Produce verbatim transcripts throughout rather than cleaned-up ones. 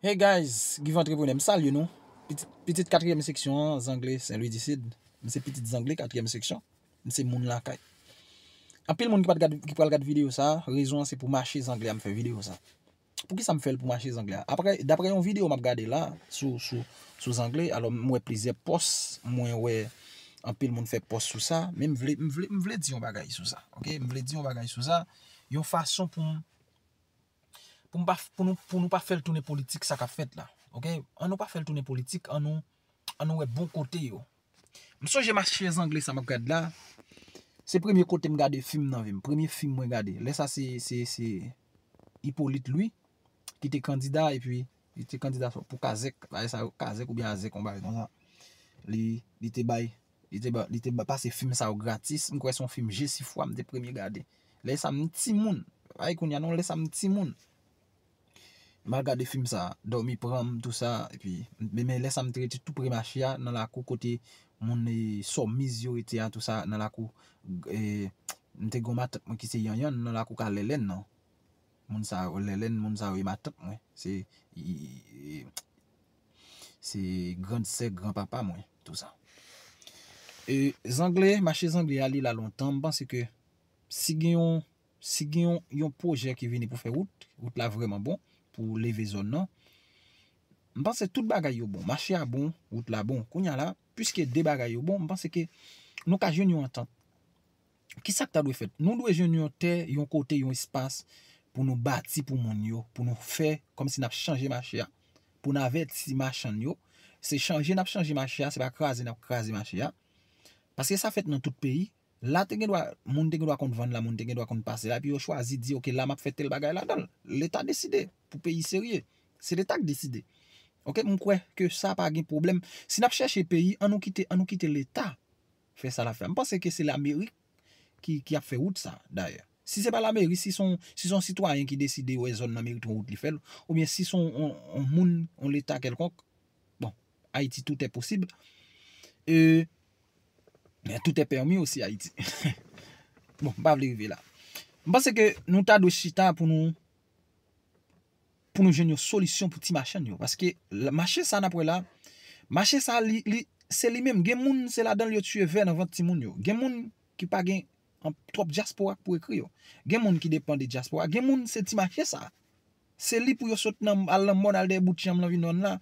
Hey guys, Give Entrepreneur, m salye nou. Pitit, pitit katriyèm seksyon an, Zangle, Sen Lwi di Sid. M se pitit Zangle, katriyèm seksyon. M se moun lakay. Anpil moun ki pa t gad, ki pral gad videyo sa, rezon an se pou mache Zangle a m fè videyo sa. Poukisa m fè l pou mache Zangle a? Apre, daprè yon videyo m ap gade la, sou, sou, sou Zangle, alò m wè plizyè pòs, mwen wè anpil moun fè pòs sou sa, men m vle, m vle, m vle di yon bagay sou sa, oke? M vle di yon bagay sou sa, yon fason pou m, pou m pa, pou nou, pou nou pa fè l tounen politik sa k ap fèt la, oke? An nou pa fè l tounen politik, an nou, an nou wè bon kote yo. M sonje mache Zangle sa m ap gad la, se premye kote m gade fim nan vi m, premye fim mwen gade. Lè sa se, se, se Hyppolite Louis ki te kandida, epi li te kandida pou Kazèk, bagay sa yo, Kazèk oubyen Azèk, yon bagay konsa. Li, li te bay, li te ba, li te ba, pase fim sa yo gratis. M kwè se yon fim Jesifwa, m te premye gade. Lè sa m timoun. Pa e kounye a non, lè sa m timoun. M al gade fim sa, dòmi pran m, tou sa, epi, men, men lè sa m te rete tou pre mache a, nan lakou kote moun, e, sòmiz yo rete a, tou sa, nan lakou, e, m te gen yon matant mwen ki se Yanyan, nan lakou ka Lèlèn nan. Moun sa yo, Lèlèn, moun sa yo e matant mwen. Se, i, i, se grann sè granpapa mwen, tou sa. E Zangle, mache Zangle a, li la lontan, m panse ke si gen yon, si gen yon, yon pwojè ki vini pou fè wout, wout la vrèman bon, pou leve zòn nan, m panse tout bagay yo bon. Mache a bon, wout la bon. Kounye a la, piske de bagay yo bon, m panse ke nou ka jwenn yon antant. Kisa k ta dwe fèt? Nou dwe jwenn yon tè, yon kote, yon espas pou nou bati pou moun yo, pou nou fè kòmsi n ap chanje mache a, pou n avèti machann yo. Se chanje n ap chanje mache a, se pa kraze n ap kraze mache a. Paske sa fèt nan tout peyi. La te gen dwa, moun te gen dwa konn vann la, moun te gen dwa konn pase la, epi yo chwazi di, oke, la m ap fè tèl bagay ladan l. Leta deside pou peyi serye. Se Leta k deside. Oke, m kwè ke sa pa gen pwoblèm. Si n ap chèche peyi, an nou kite, an nou kite Leta fè sa l ap fè. M panse ke se Lamerik ki, ki ap fè wout sa, dayè. Si se pa lameri, si se yon, si se yon sitwayen ki deside wè zòn nan merite yon wout li fè l, oubyen si se yon, yon, yon moun, yon Leta kèlkonk, bon, Ayiti tout est possible. E, men tout est permis aussi Ayiti. Bon, m pa vle rive la. M panse ke nou ta dwe chita pou nou, pou nou jwenn yon solisyon pou ti machann yo. Paske la, mache sa n ap wè la, mache sa li, li, se li menm. Gen moun, se ladan l yo tiye vè nan vant timoun yo. Gen moun ki pa gen an, twòp dyaspora k pou ekri yo. Gen moun ki depann de dyaspora. Gen moun, se ti mache sa. Se li pou yo sot nan, al nan mòn, al dèyè bout chanm nan Vinòn la.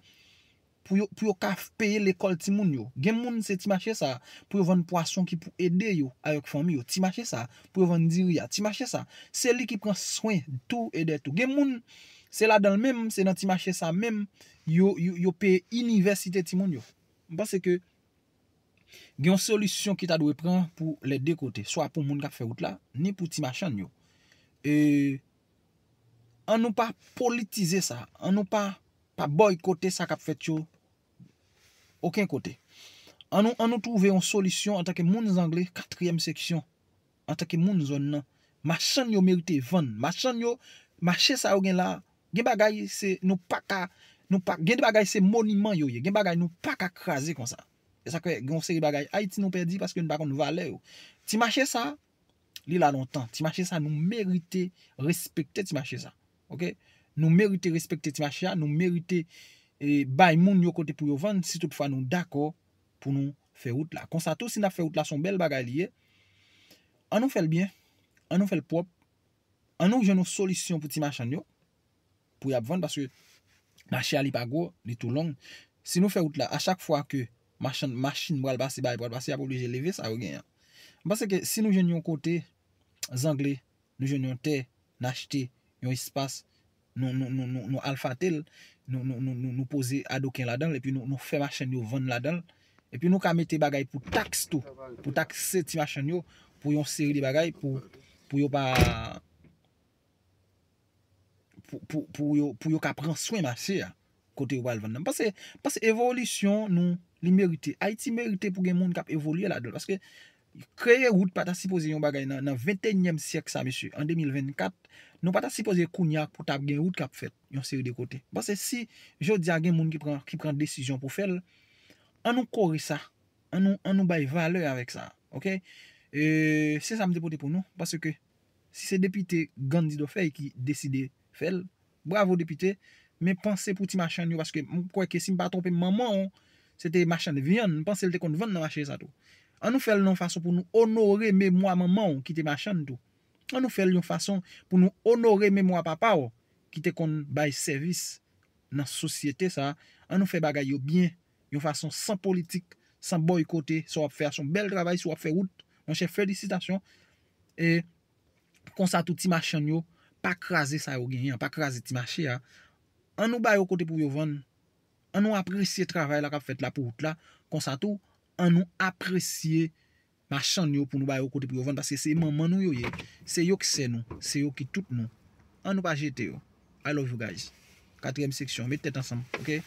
Pou yo, pou yo ka f-, peye lekòl timoun yo. Gen moun, se ti mache sa pou yo vann pwason ki pou ede yo avèk fanmi yo. Ti mache sa pou yo vann diri a. Ti mache sa, se li ki pran swen tou e dè tou. Gen moun, se ladan l menm, se nan ti mache sa menm, yo, yo, yo peye inivèsite timoun yo. M panse ke gen yon solisyon ki ta dwe pran pou lè de kote, swa pou moun k ap fè wout la, ni pou ti machann yo. E, an nou pa politize sa, an nou pa, pa bòykote sa k ap fèt yo okenn kote. An nou, an nou twouve yon solisyon antanke moun Zangle, katriyèm seksyon, antanke moun zòn nan. Machann yo merite vann. Machann yo, mache sa yo gen la, gen bagay se nou pa ka, nou pa, gen bagay se moniman yo ye. Gen bagay nou pa ka kraze konsa. E sa k fè gen yon seri bagay Ayiti nou pèdi paske nou pa konn valè yo. Ti mache sa, li la lontan. Ti mache sa, nou merite respekte ti mache sa. Oke? Nou merite respekte ti mache a, nou merite, e, bay moun yo kote pou yo vann, si toutfwa nou dakò pou nou fè wout la. Konsa tou, si n ap fè wout la, se yon bèl bagay li ye. An nou fè l byen, an nou fè l pwòp, an nou jwenn yon solisyon pou ti machann yo, pou y ap vann, paske mache a li pa gwo, li tou long. Si nou fè wout la, a chak fwa ke machann, machin pral pase, bagay pral pase, y ap oblije leve sa yo genyen. M panse ke si nou jwenn yon kote, Zangle, nou jwenn yon tè, n achte yon espas, nou, nou, nou, nou, nou alfate l, nou, nou, nou, nou, nou poze adoken ladan l, epi nou, nou fè machann yo vann ladan l, epi nou ka mete bagay pou taks tou, pou takse ti machann yo, pou yon seri de bagay, pou, pou yo pa, pou, pou, pou yo, pou yo ka pran swen mache a, kote yo pral vann nan. M panse, m panse evolisyon nou, li merite. Ayiti merite pou gen moun k ap evolye ladan l. Paske kreye wout pa ta sipoze yon bagay nan, nan venteyinyèm syèk sa, mesye. An de mil vennkat, nou pa ta sipoze kounye a pou ta gen wout k ap fèt yon seri de kote. M panse si jodi a gen moun ki pran, ki pran desizyon pou fè l, an nou kore sa. An nou, an nou bay valè avèk sa. Oke? E, se sa m te pote pou nou. Paske si se depite Gandhi Dofey ki deside fè l, bravo depite, Men panse pou ti machann yo, paske m kwè ke si m pa twonpe m, manman w, se te machann vyann. M panse l te konn vann nan mache sa tou. An nou fè l nan yon fason pou nou onore memwa manman w ki te machann tou. An nou fè l yon fason pou nou onore memwa papa w ki te konn bay sèvis nan sosyete sa. An nou fè bagay yo byen, yon fason san politik, san bòykote. Sa w ap fè a se yon bèl travay, si w ap fè wout, monchè, felisitasyon. E konsa tou ti machann yo, pa kraze sa yo genyen, pa kraze ti mache a. An nou ba yo kote pou yo vann. An nou apresye travay la k ap fèt la pou wout la. Konsa tou, an nou apresye machann yo pou nou ba yo kote pou yo vann, paske se manman nou yo ye. Se yo ki sè nou, se yo ki tout nou. An nou pa jete yo. I love you guys. Katriyèm seksyon, met tèt ansanm, oke?